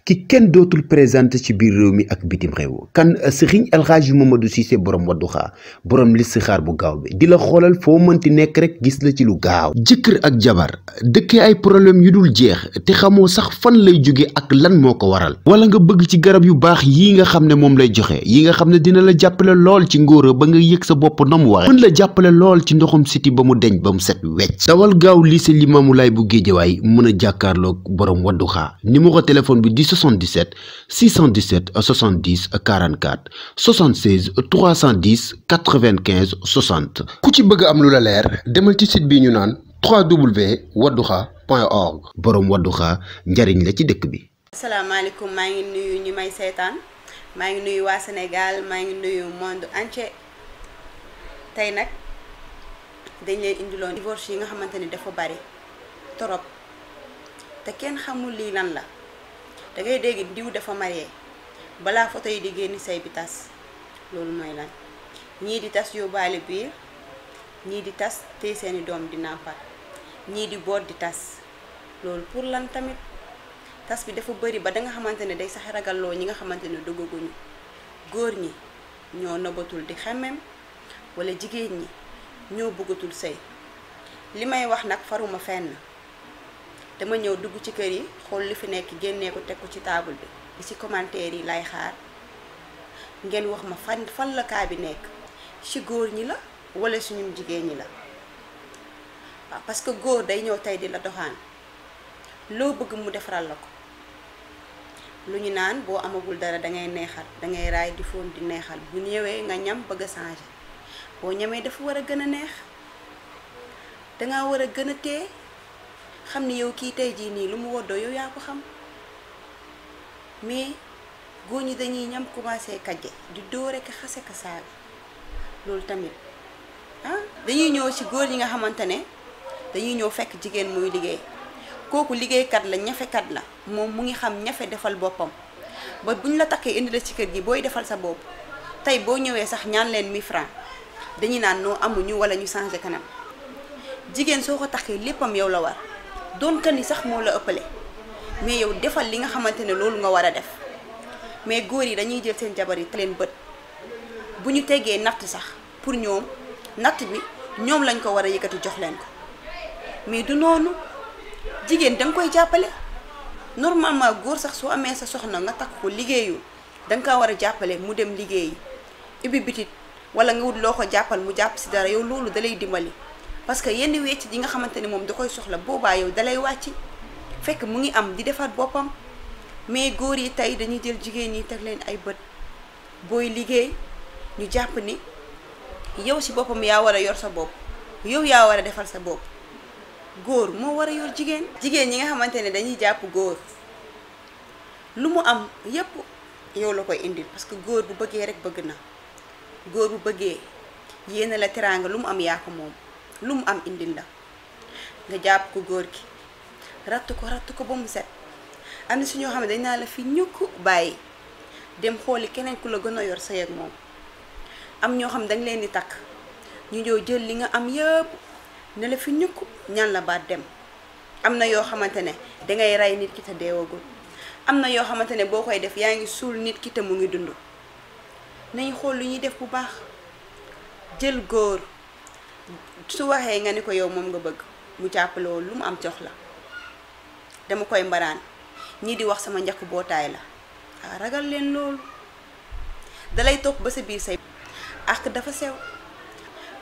ki kenn dootul présenté ci biir réew mi ak bitim réew kan Serigne El Hadji Mamadou Cissé borom Wadduha borom listixaar bu gaaw bi di la xoolal foo mënti nekk rek gis la ci lu gaaw jëkkër ak jabar dëkkee ay problème yu dul jeex te xamoo sax fan lay jóge ak lan moo ko waral wala nga bëgg ci garab yu baax yii nga xam ne moom lay joxe yi nga xam ne dina la jàppale lool ci ngóora ba nga yëg sa bopp na mu waxe mën la jàppale lool ci ndoxum siti ba mu deñ ba mu set wecc dawal gaaw lycée Limamoulaye bu Géejawaay mën a jàkkaarloog borom Wadduha numéro téléphone bi 77 617 70 44 76 310 95 60 ku ci bëgg am lu la leer demal ci site bi ñu naan www.wadduha.org borom Wadduha njariñ la ci dëkk bi. asalaamaaleykum maa ngi nuyu ñu may seetaan maa ngi nuyu waa Sénégal maa ngi nuyu monde entier tey nag dañ leen indiloon divorce yi nga xamante ni dafa bari torop te kenn xamul lii lan la. da ngay dégg diw dafa marié balaa photo yi di génn say bi tas loolu mooy lan ñii di tas yóbbaale biir ñii di tas te seeni doom di nàmpal ñii di boot di tas loolu pour lan tamit tas bi dafa bëri ba da nga xamante ne day sax ragalloo ñi nga xamante ne duggaguñu góor ñi ñoo nëbbatul di xemmem wala jigéen ñi ñoo bëggatul sëy li may wax nag faruma fenn dama ñëw dugg ci kër yi xool li fi nekk génnee ko teg ko ci table bi di ci commentaire yi lay xaar ngeen wax ma fan la kaa bi nekk ci góor ñi la wala suñu jigéen ñi la waaw parce que góor day ñëw tey di la doxaan loo bëgg mu defaral la ko lu ñu naan boo amagul dara dangay neexal dangay raay di fóon di neexal bu ñëwee nga ñam bëgg a changer boo ñamee dafa war a gën a neex danga war a gën a tee xam ni yow kii tey jii nii lu mu woddoo yow yaa ko xam mais góor ñi dañuy ñam commencé kajje di dóore ka xase ka saaga loolu tamit dañuy ñëw ci góor ñi nga xamante ne dañuy ñëw fekk jigéen muy liggéey kooku liggéeykat la ñafekat la moom mu ngi xam ñafe defal boppam ba buñ la takkee indi la ci kër gi booy defal sa bopp tey boo ñëwee sax ñaan leen 1000 francs dañuy naan noo amuñu wala ñu changé kanam jigéen soo ko takkee léppam yow la war doonte ni sax moo la ëppale mais yow defal li nga xamante ne loolu nga war a def mais góor yi dañuy jël seen jabar yi te leen bët bu ñu teggee natt sax pour ñoom natt bi ñoom lañ ko war a yëkkati jox leen ko mais du noonu jigéen danga koy jàppale normalement góor sax soo amee sa soxna nga takk ko liggéeyu danga kaa war a jàppale mu dem liggéeyi ubbi bitit wala nga wut loo ko jàppal mu jàpp si dara yow loolu dalay dimbali parce que yenn wecc yi nga xamante ne moom da koy soxla boobaa yow dalay wàcc fekk mu ngi am di defar boppam mais góor yi tey dañuy jël jigéen ñi teg leen ay bët booy liggéey ñu jàpp ni yow si boppam yaa war a yor sa bopp yow yaa war a defal sa bopp góor moo war a yor jigéen ñi nga xamante ne dañuy jàpp góor lu mu am yépp yow la koy indil parce que góor bu bëggee rek bëgg na góor bu bëggee yéena la teraanga lu mu am yaa ko moom lu mu am indil la nga jàpp ko góor gi ratt ko ba mu set am na si ñoo xam ne dañ naa la fi ñukk bàyyi dem xooli keneen ku la gën a yor sëy ak moom am ñoo xam ne dañ leen di takk ñu ñëw jël li nga am yëpp ne la fi ñukk ñaan la baat dem am na yoo xamante ne dangay rey nit ki te deewagul am na yoo xamante ne boo koy def yaa ngi suul nit ki te mu ngi dund nañ xool lu ñuy def bu baax jël góor su waxee nga ni ko yow moom nga bëgg mu jàppaloo lu mu am jox la dama koy mbaraan ñii di wax sama njëkk bootaay la ragal leen loolu dalay topp ba sa biir say ak dafa sew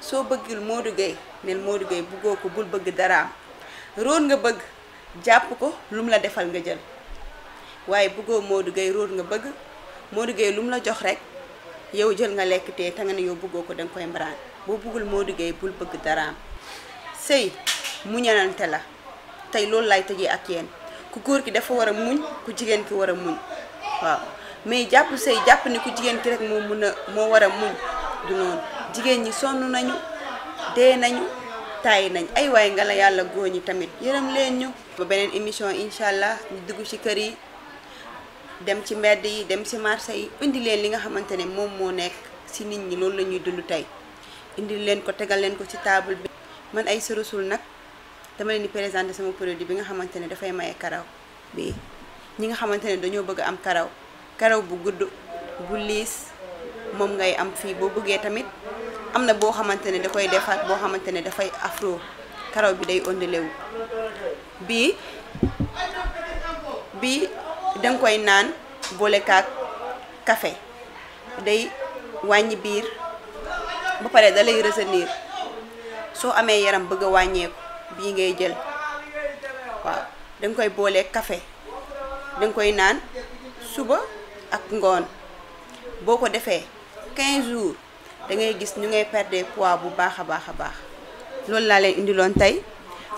soo bëggul Modou Gueye nel Modou Gueye buggoo ko bul bëgg daraam róor nga bëgg jàpp ko lu mu la defal nga jël waaye buggoo Modou Gueye róor nga bëgg Modou Gueye lu mu la jox rek yow jël nga lekk te nga ne yow buggoo ko danga koy mbaraan boo buggul Modou Gueye bul bëgg daraam sëy muñalante la tey loolu lay tëjee ak yéen ku góor ki dafa war a muñ ku jigéen ki war a muñ waaw mais jàpp sëy jàpp ni ku jigéen ki rek moo war a muñ du noonu jigéen ñi sonn nañu dee nañu tàyyi nañ ay waay nga la yàlla góor ñi tamit yërëm leen ñu ba beneen émission incha allah ñu dugg ci kër yi dem ci mbedd yi dem ci marché yi indi leen li nga xamante ne moom moo nekk ci nit ñi loolu la ñuy dund tey indi leen ko tegal leen ko ci table bi man Aïssa Rassoul nag dama leen di présenter sama produit bi nga xamante ne dafay maye karaw bi ñi nga xamante ne dañoo bëgg am karaw bu gudd bu liis moom ngay am fii. boo bëggee tamit am na boo xamante ne da koy defaat boo xamante ne dafay afro karaw bi day ondulé wu. bii danga koy naan boole kaak café day wàññi biir ba pare da lay retenir soo amee yaram bëgg a wàññeeku bii ngay jël. waaw danga koy boole café danga koy naan suba ak ngoon boo ko defee 15 jours da ngay gis ñu ngay perdre poids bu baax a baax a baax. loolu laa leen indiloon tey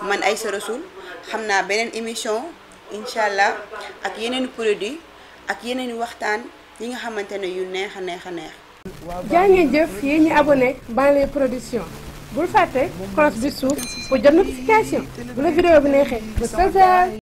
man Aïssa Rassoul. xam naa beneen émission incha allah ak yeneen produit ak yeneen waxtaan yi nga xamante ne yu neex a neex a neex. jaa ngeen jëf yéen ñi abonné Banlieue Production bul fàtte cloche bi suuf pour jot notification bu la vidéo bi neexee ba